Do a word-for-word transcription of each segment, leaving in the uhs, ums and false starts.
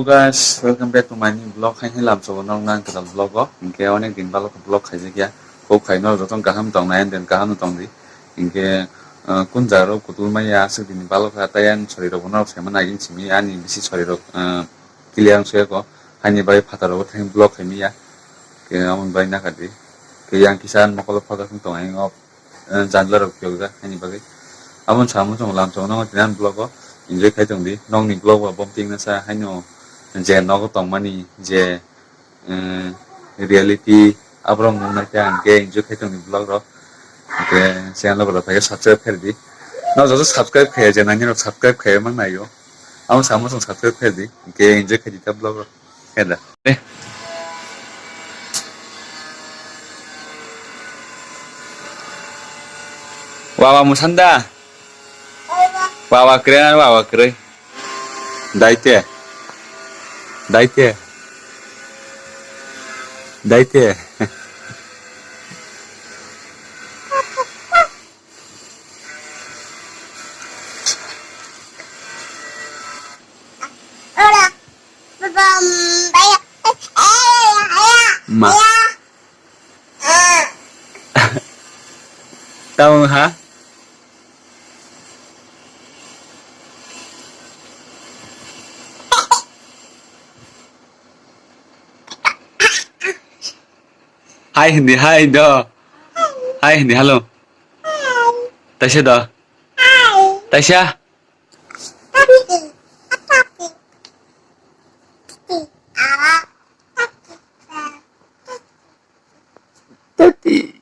Guys, welcome back to my new vlog. Hai hai lamsogo nok nang kwtal vlog o. Hinkhe onek din balok vlog khaijakya. Kok khaino joto kaham tong nai, and then kaham tong di. Hinkhe, uh, kun jaga rok kutul maya aswk dini balok kha, tei ani sori rok bono sai mano agin simi ani bisi sori rok, uh, clear wng suyako. Haini bai phatar rok thang vlog khai maya. Ke amon bai nakha di. Ke yang kisa mokolo photo khung tong ayong. Eh, janla rok phiyokjak haini bagwi. Aboni samung chwng lamsao no tini ani vlog o enjoy khai tong di. Nokni vlog bo bom tingna sa haino je nogo tongmani je, eh, reality aborok nung nai khe ang khe enjoy khai tong di vlog rok. Hwnkhe channel rok phaikhe subscribe khai di. No joto subscribe khai je nani rok subscribe khai mang nai o. Aboni samung chwng subscribe khai di. Hwnkhe enjoy khai di ta vlog rok. Heda. Eh. Wawa musanda. Wawa kre na wawa kre. Daite. Daite. Daite. Ma. Tamo ha? Hai hindi, hai do. Hai hindi, halo. Taisa do. Taisa. Tati.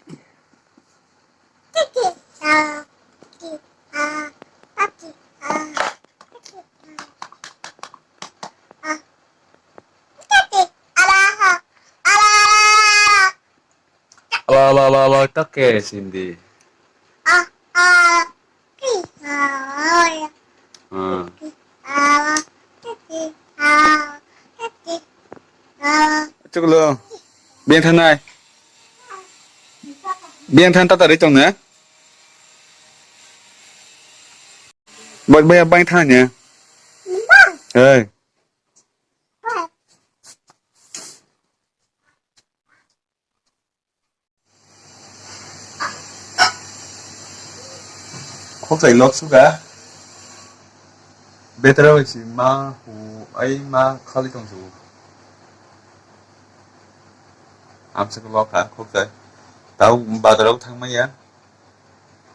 Ala, ala, ala, ala, take sindi. Ah. Chuklo. Beng thanai. Beng than tata ri tong ne. Bai, bai, bai than ne. Hey. Khokjai lok suga. Betra bai si ma hu ai ma khali tong su. Amsa ko lok ha khokjai. Tau bazar o thang maya.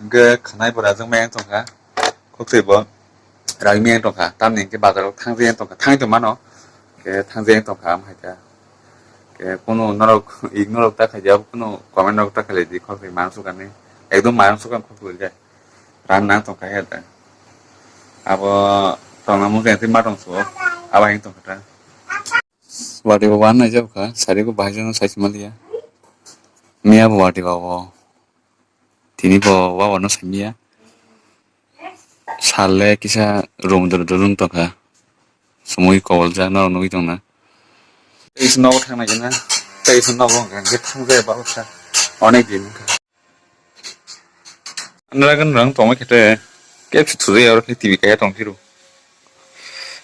Hwnkhe khwnai bo rajak maya tongkha, khokchai bo rajak maya tongkha, tamni hwnkhe bazaro thangjak tongkha, thangwi tongmano. Hwnkhe thangjak tongkha, omo hai khe. Hwnkhe kunu norok ignore rok ta khaidi, abo kunu comment rok ta khaidi, khokchai mano swkangni, ekdom mano swkang khokchai rijak, ran nang tongkha he da. Abo tongna mungkha tei ma tong sugo, abo hai tongkha ta. Watwi bo wan naijak kha, sari bo bahai jano sai se manliya. Miya bo watwi ba bo. Tini bo wa wano samiya. Sal le kisa rum dur dur wng tongkha. Sumui kobol jak norok nugui tongna. Tei se nogo thangna gina. Tei se nogo hwnka hwnkhe thangjaya ba wngkha. Onek din wngkha. Anragan rang tongma khete kep se thujai aro khe T V kaya tong phiru.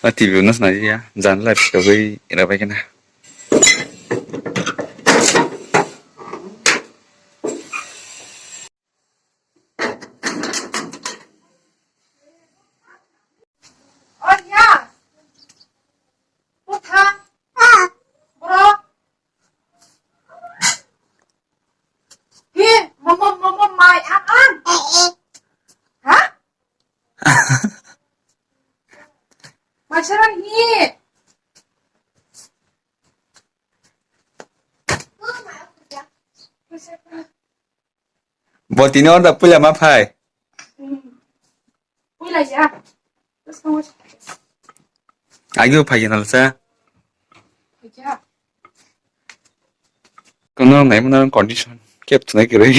A T V no swnai ya. Jan live se bai era bai kena. Hi, mama, mama, mai, ang, ang. Ha? Mai sarang hi. Bo tini order puila ma phai. Puila ya. Agio phai na sa. Kono nai mano condition. Kep tunai kiri.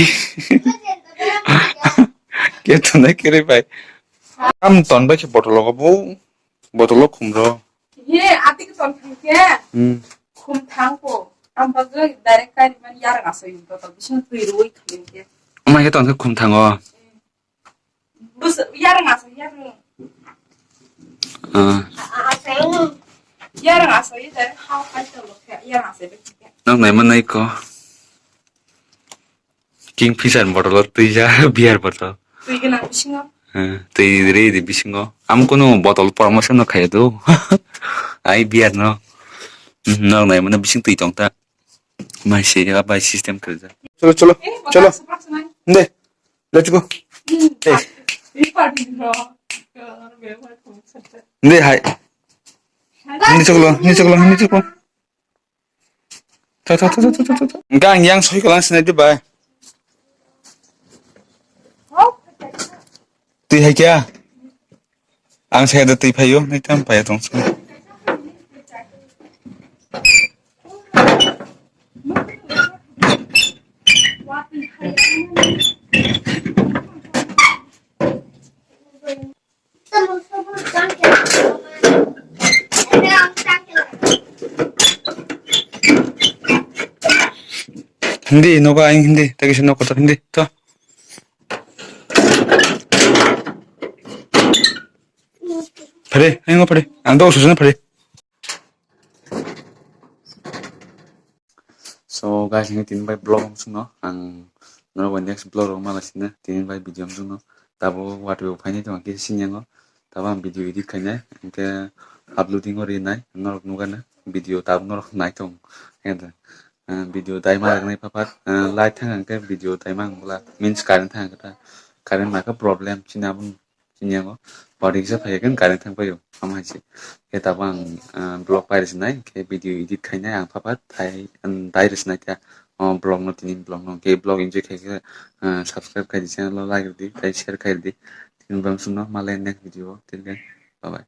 Kep tunai kiri pai. Am ton bai khe botol logo bu. Botol lo khum ro. Ye, ati ke ton thang ke. Hmm. Khum thang ko. Am bagwi direct kari man yar ngaso yun to to. Bising tui rui khum ke. Amai khe ton khe khum thango. Bus, yarang asa, yarang. Ah. A, a, sayang. Yarang asai de, how kai to lo khe, yarang asai de khe. Nang nai manai ko. King Fisher bottle o twi ja, beer bottle. Twi gwnang bisingo. Eh, twi ri di bisingo. Am kunu bottle promotion no khaya do. Ai beer no. Hmm, nang nai mana bising twi tong ta. Mai se ya bai system khe ja. Cholo, cholo, eh, cholo. Bottle support nai. De, let's go. Hmm. Eh. Ri party bro. Ri party bro. De, hai. Ni choklo, ni choklo, ni choklo. Tho, tho, tho. Hwnkhe ang yang soi kwlang sinai di bai. Twi hai kya? Ang saya da twi phaio, nai tam phaio tong sini. Hindi, nogo aing hindi, tagi si nogo kotor hindi, to. Phari, aing phari, ang do ususuna phari. So guys, ini tini bai vlog ang sungno, ang norok bai next vlog rok mala sina, tini bai video ang sungno, tabo watwi bo phaini tongkhe sinyango, tabo ang video edit khainai, hwnkhe uploading o rinai, norok nugana, video tabo norok nai tong, hwnkhe, ah, video dai ma rwknai phapat, ah, light thang hwnkhe video dai ma wngla, means current thang hwnkhe ta, current ma khe problem, chini abo. Sini yango pori kisa phai khe current thang paio, tamo hai se. Khe tabuk ang, ah, vlog pai rwsnai, khe video edit khainai ang pha pha thai, um, dai rwsnai khe, oh, vlog no tini vlog no, khe vlog enjoy khai khe, ah, subscribe khai di, channel o like rwdi, tei share khai rwdi. Tini vlog sumno malai next video o, till then, bye bye.